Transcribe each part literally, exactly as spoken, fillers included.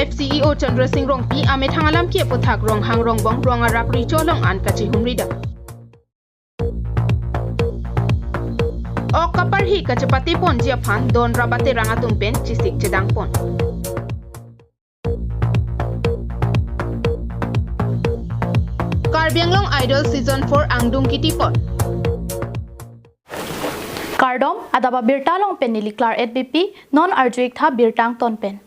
F C E O Chandra Singh Rongpi amethang alam ke aputhak Ronghang Rongbong Rong Arak Recho along an kachihumri dam. Ok kaparhi kachepate ponji aphan don rabaterang atum pen chisik chedang pon. Karbi Anglong Idol Season four angdung kiti pon. Kardom, adap abirta along pen neli Claret Beypi, non arju-ik tha birta angton pen.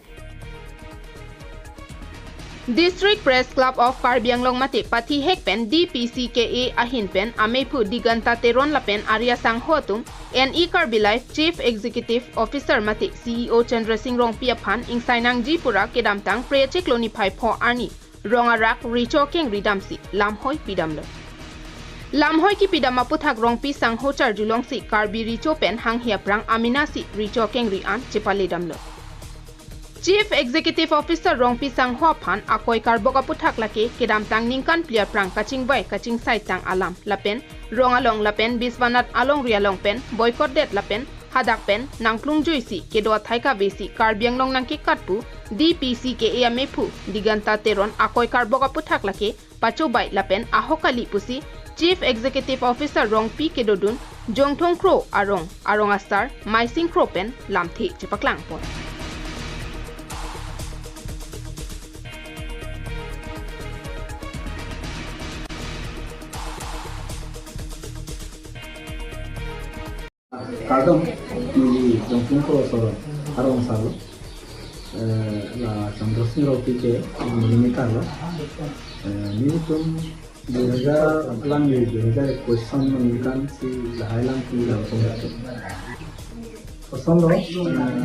District Press Club of Karbi Anglong mate pathihek pen D P C K A ahin pen amephu Diganta Teron lapen arya sangho atum N E Karbi Live Chief Executive Officer mate C E O Chandra Singh Rongpi aphan ingsai nangji pura kedamtang Phre achiklo niphai pho arni Rong Arak Recho kengri damsi lamhoi pidamlo. Lamhoi kipidam aputhak Rongpi sangho charjulongsi Karbi Recho pen hanghe aphrang amena si Recho kengri an chepale damlo. Chief Executive Officer Rongpi sangho aphan akoi karbok aputhak lake kedamtang ningkan phli aphrang kachingvai kachingsai tang alam lapen rong along lapen Biswanath alongri along pen boycott det lapen hadak pen nangklungjuisi kedo athai kavesi Karbi Anglong nangkekat pu D P C K A amephu Diganta Teron akoi karbok aputhak lake pachobei lapen ahok kali pusi Chief Executive Officer Rongpi kedodun Jongthong Kro arong, arong asar Maising Kro pen lamthe chepaklang pon. Kardom, neli Jongthong Kro aso arong asar lo. Eh, la Chandra Singh Rongpi ke neli meta lo. Eh, nelitum dui hajar alang, dui hajar ekuis aningkan si lahai alam ke lam pon. Kosonlo, eh,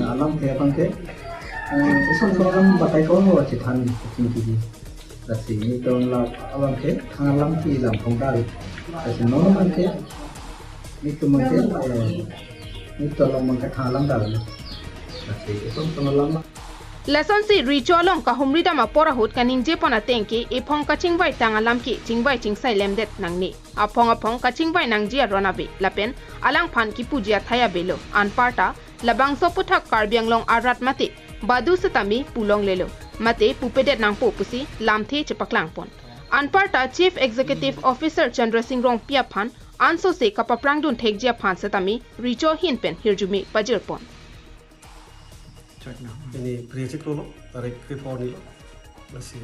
alamthe abang ke, eh, ison ison alam batai ko lo chethan kachingki. Lasi nelitum la alam ke thang alam ke lam pon dal. Lasi non abang ke nelitum abang ke, eh, nelitum alam abang ke thang alam dal. Lasi ison ison alam. Lasonsi Recho along kahumri dam apor ahut kaningje pon ateng ke ephong kachingvai tang alam ke chingvai chingsai lemdet nangne. Aphong aphong kachingvai nangji aron ave lapen alangphan kipuji athai avelo. Anparta labangso aputhak Karbi Anglong arat mate badu setame pulonglelo mate pupedet nangpo pusi lamthe chepaklang pon. Anparta Chief Executive Officer Chandra Singh Rongpi aphan ansose kapaprang dun thekji aphan setame Recho ahin pen hirjume pajir pon. Ini Phre achiklo lo, tarik krepho arni lo. Lasi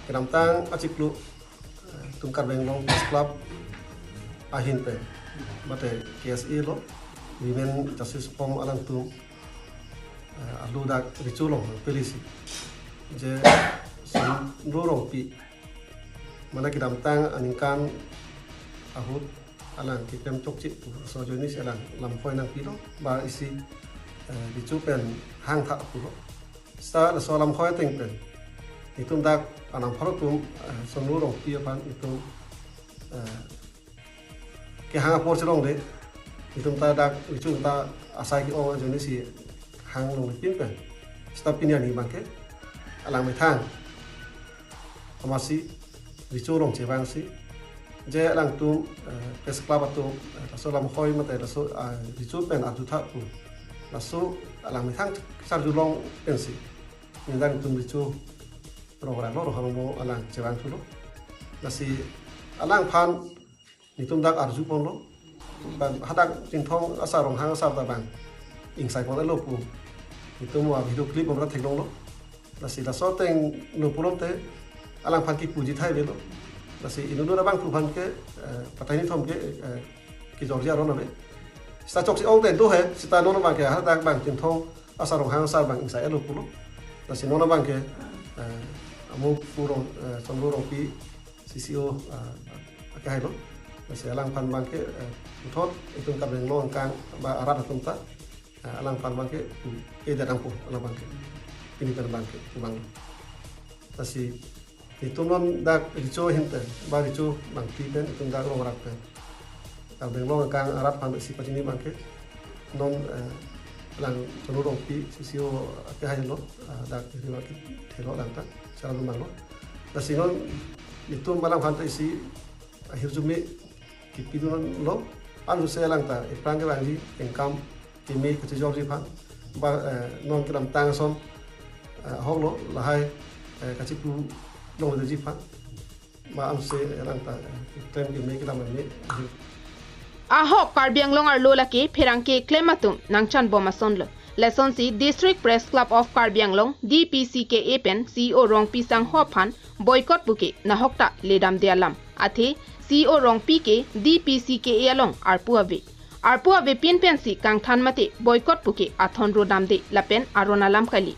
kedamtang achiklo, eh, itum Karbi Anglong Press Club ahin pen mate K S A lo, Women Justice Forum alangtum, eh, arlo dak Recho along peli si je Chandra Rongpi mane kedamtang aningkan ahut alang kepem chokche pu aso ajoine si alang lamhoi nangpilo, ba isi, eh, Recho pen hangtha pulo. Seta laso lamhoi ateng pen itum dak anang pharo atum, eh, Chandra Rongpi aphan itum, eh, kehang apor chelongde, itum ta dak Recho ta asai ke-ong ajoine si hang longle pin pen. Seta pini arni abang ke alang methang amatsi Recho along chevangsi je alangtum, eh, Press Club atum, eh, laso lamhoi mate laso, ah, Recho pen arjutha pu laso alang methang charjulong pensi neli dak itum Recho Rong Arak lo, Ronghang Rongbong alang chevang thulo. Lasi alangphan nelitum dak arju ponlo. Bang hadak Chinthong asar Ronghang asar ta bang ingsai pon-etlo pu nelitum a video clip abang theklonglo. Lasi laso ateng lo pulote alangphan kipuji athai avelo. Lasi inut inut abangphu aphan ke, eh, patai nithom ke, eh, kejorji aron ave. Seta choksi ong te do he, seta non abang ke hadak bang Chinthong asar Ronghang asar bang ingsai-etlo pulo. Lasi non abang ke, eh, amo pu Rong, eh, Chandra Rongpi C C O, ah, akehai lo. Lasi alangphan abang ke, eh, puthot itum Karbi Anglong angkang ba arat atum ta, eh, alangphan abang ke, hmm, kedet nangpo alang abang ke. Pini pen abang ke, abang lo. Lasi itum non dak Recho ahin pen, ba Recho bangpi pen, itum dak Rong Arak pen Karbi Anglong angkang arat aphan isi pachini abang ke. Non, eh, alang Chandra Rongpi C C O akehai lo, ah, dak iri abang ke thelo alang ta, sera lumang lo. Lasi non itum alangphan ta isi, ah, hirjume kipidunlo, ansose alang ta ephrang kevangji, kengkam keme kachejorji aphan, ba, eh, non kedamtang ason, Ahok lo lahai, eh, kachipu longleji aphan. Ma angse erang ta, eh, klem keme kedam keme. Ahok Karbi Anglong arlo lake pherangke klem atum nangchan bom asonlo. Lasonsi District Press Club of Karbi Anglong, D P C K A pen C E O Rongpi Sangho aphan boycott puke nahok ta ledamde alam. Athe C E O Rongpi ke D P C K A along arpu ave. Arpu avepin pensi kangthan mate boycott puke athon rodamde lapen aron alam kali.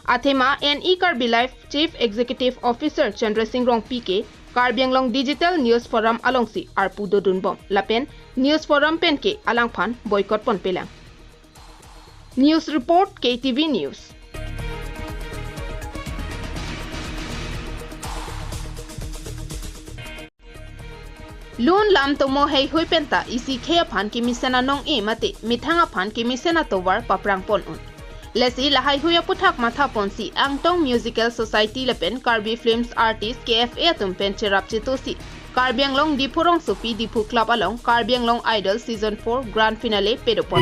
Athema N E Karbi Live Chief Executive Officer Chandra Singh Rongpi ke Karbi Anglong Digital News Forum alongsi arpu dodun bom lapen News Forum penke alangphan boycott ponpelang. News report, K T V News. Lun lam tomo heihui penta isi khei aphan kemesen anong-e mate methang aphan kemesen atovar paprang pon un. Lasi lahaihui aputhak matha ponsi Angtong Musical Society lapen Karbi Films Artist, K F A atum pen cherap chetosi Karbi Anglong Diphu rongsopi Diphu Club along Karbi Anglong Idol Season four Grand Finale padopon.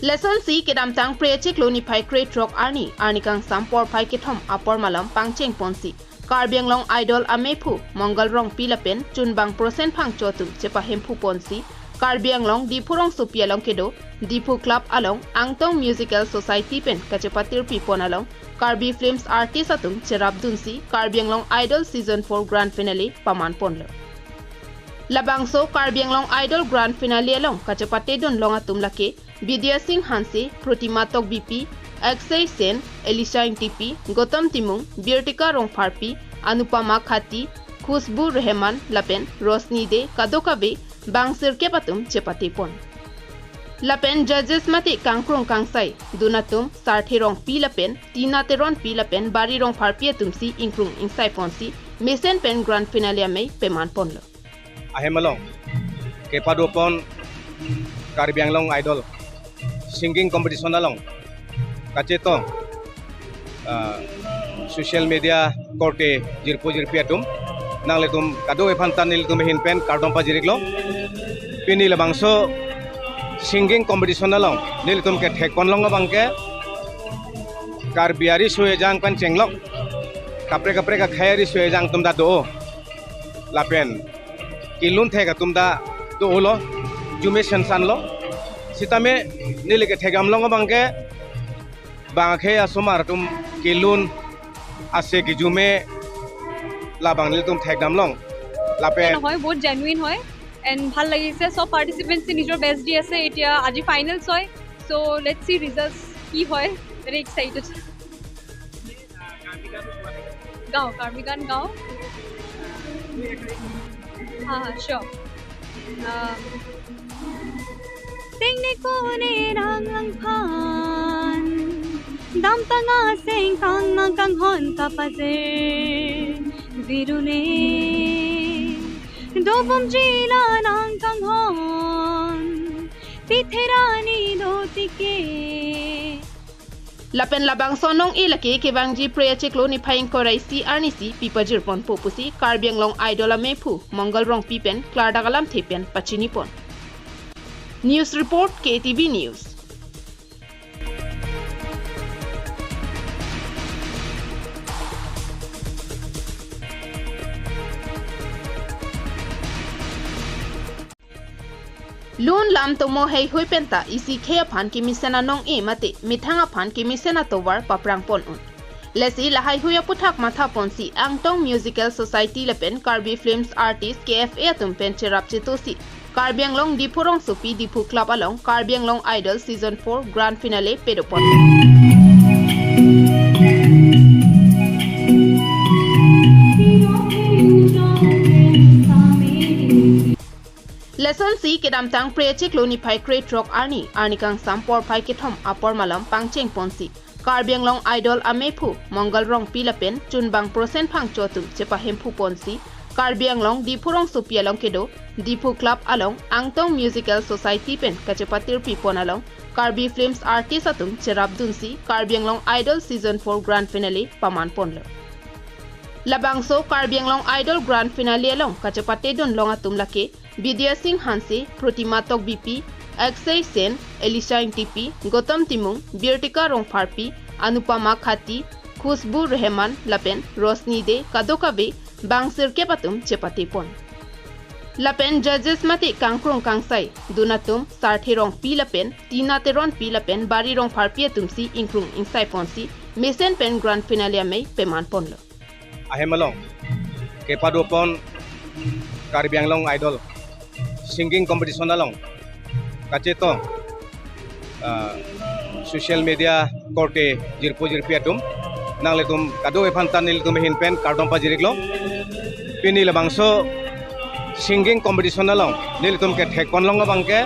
Lasonsi kedamtang Phre achiklo niphai krethrok arni, arni kangsam porphai kethom apor malom pangcheng ponsi Karbi Anglong Idol amephu Mongal Rongpi lapen chunbang Prosen Phangcho atum chepahemphu ponsi Karbi Anglong Diphu rongsopi along kedo Diphu Club along Angtong Musical Society pen kachepatirpi pon along Karbi Films Artist atum cherapdunsi Karbi Anglong Idol Season four Grand Finale paman ponlo. Labangso Karbi Anglong Idol Grand Finale along kachepatedun long atum lake Bidya Singh Hanse, Protima Tokbipi, Akshay Sen, Elisha Ingtipi, Gautam Timung, Birtika Rongpharpi, Anupama Khati, Khushbu Rehman lapen Rosni De kadokave bang sirkep atum chepate pon. Lapen judges mate kangkrung kangsai dun atum Sarthe Rongpi lapen Tina Teronpi lapen Bari Rongpharpi atumsi ingkrung ingsai ponsi mesen pen Grand Finale amei peman ponlo. Ahem along kepado pon Karbi Anglong Idol singing competition along kachetong, ah, social media korte jirpo jirpi atum, nanglitum kadokave aphan ta nelitum ahin pen kardom pajir-iklo. Pini labangso singing competition along nelitum kethek pon long abangke Karbi ari soi ajang pen chenglok kaprek kaprek akhei ari soi ajang atum ta do lapen kelun thek atum ta dolo, jume sensan lo. Sitame neli kethekdam long abangke bang akhei asomar atum kelun ase kejume labang nelitum thekdam long. Lapen হয়, বহুত জেনুইন হয়। এণ্ড ভাল লাগিছে, সব পাৰ্টিচিপেণ্টছে নিজৰ বেষ্ট দি আছে। এতিয়া আজি ফাইনেলছ হয়, চ' লেটছ চি ৰিজাল্টছ কি হয়, ভেৰি এক্সাইটেড। গাওঁ, কাৰ্বি গান গাওঁ। হা, হা, চিয়ৰ। আহ, Tengne kone nang langphan, damtang asengkang nang kanghon kapajir, virune, dobomjila nang kanghon, pitherani dotike. Lapen labangso anong-e lake kevangji Phre achiklo niphai ingkoi ra isi arnisi pipajir ponpo pusi Karbi Anglong Idol amephu Mongal Rongpi pen klardak alamthe pen pachini pon. News report, K T V News. Lun lam tomo heihui penta isi khei aphan kemesen anong-e mate methang aphan kemesen atovar paprang pon un. Lasi lahaihui aputhak matha ponsi Angtong Musical Society lapen Karbi Films Artist, K F A atum pen cherap chetosi Karbi Anglong Diphu rongsopi Diphu Club along Karbi Anglong Idol Season four Grand Finale padopon. Lasonsi kedamtang Phre achiklo niphai krethrok arni, arni kangsam porphai kethom apor malom pangcheng ponsi Karbi Anglong Idol amephu Mongal Rongpi lapen chunbang Prosen Phangcho atum chepahemphu ponsi Karbi Anglong Diphu rongsopi along kedo Diphu Club along Angtong Musical Society pen kachepatirpi pon along Karbi Films Artist atum cherapdunsi Karbi Anglong Idol Season four Grand Finale paman ponlo. Labangso Karbi Anglong Idol Grand Finale along kachepatedun long atum lake Bidya Singh Hanse, Protima Tokbipi, Akshay Sen, Elisha Ingtipi, Gautam Timung, Birtika Rongpharpi, Anupama Khati, Khushbu Rehman lapen Rosni De kadokave bang sirkep atum chepatepon. Lapen judges mate kangkrung kangsai dun atum Sarthe Rongpi lapen Tina Teronpi lapen Bari Rongpharpi atumsi ingkrung ingsaiponsi mesen pen Grand Finale amei pemanponlo. Ahem along kepadopon Karbi Anglong Idol singing competition along kachetong, ah, social media korte jirpo jirpi atum, nanglitum kadokave aphan ta nelitum ahin pen kardom pajiriklo. Pini labangso singing competition along nelitum kethekpon long abangke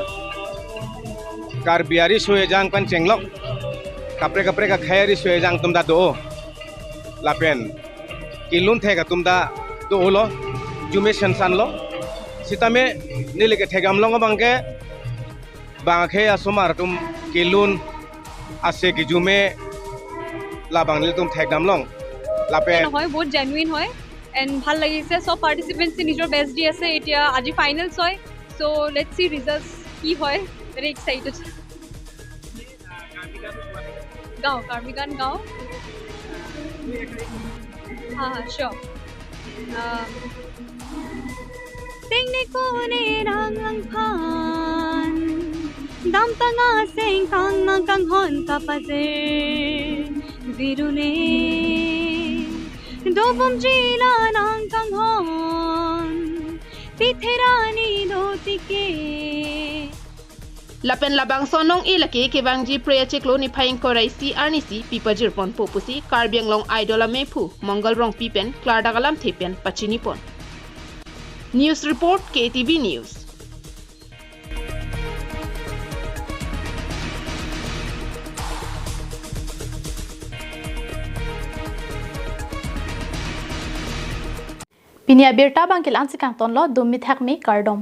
Karbi ariso ejang pen chenglok kaprek kaprek akhei ariso ejang atum ta do. Lapen kelun thek atum ta dolo, jume sensan lo. Sitame neli kethekdam long abangke bang akhei asomar atum kelun ase kejume labang nelitum thekdam long. Lapen নহয়, বহুত জেনুইন হয়। এণ্ড ভাল লাগিছে, সব পাৰ্টিচিপেণ্টছে নিজৰ বেষ্ট দি আছে। এতিয়া আজি ফাইনেলছ হয়, চ' লেটছ চি ৰিজাল্টছ কি হয়। ভেৰি এক্সাইটেড। গাওঁ, কাৰ্বি গান গাওঁ। হা হা, চিয়'ৰ। আহ, Tengne kone nang langphan, damtang aseng kang nang kanghon kapajir virune, dobomji la nang kanghon pitherani dotike. Lapen labangso anong-e lake kevangji Phre achiklo niphai ingkoi ra isi arnisi pipajirponpo pusi Karbi Anglong Idol amephu Mongal Rongpi pen klardak alamthe pen pachinipon. News report, K T V News. Pini abirta abangke la-ansi kangtonlo, dumi thakmi, kardom.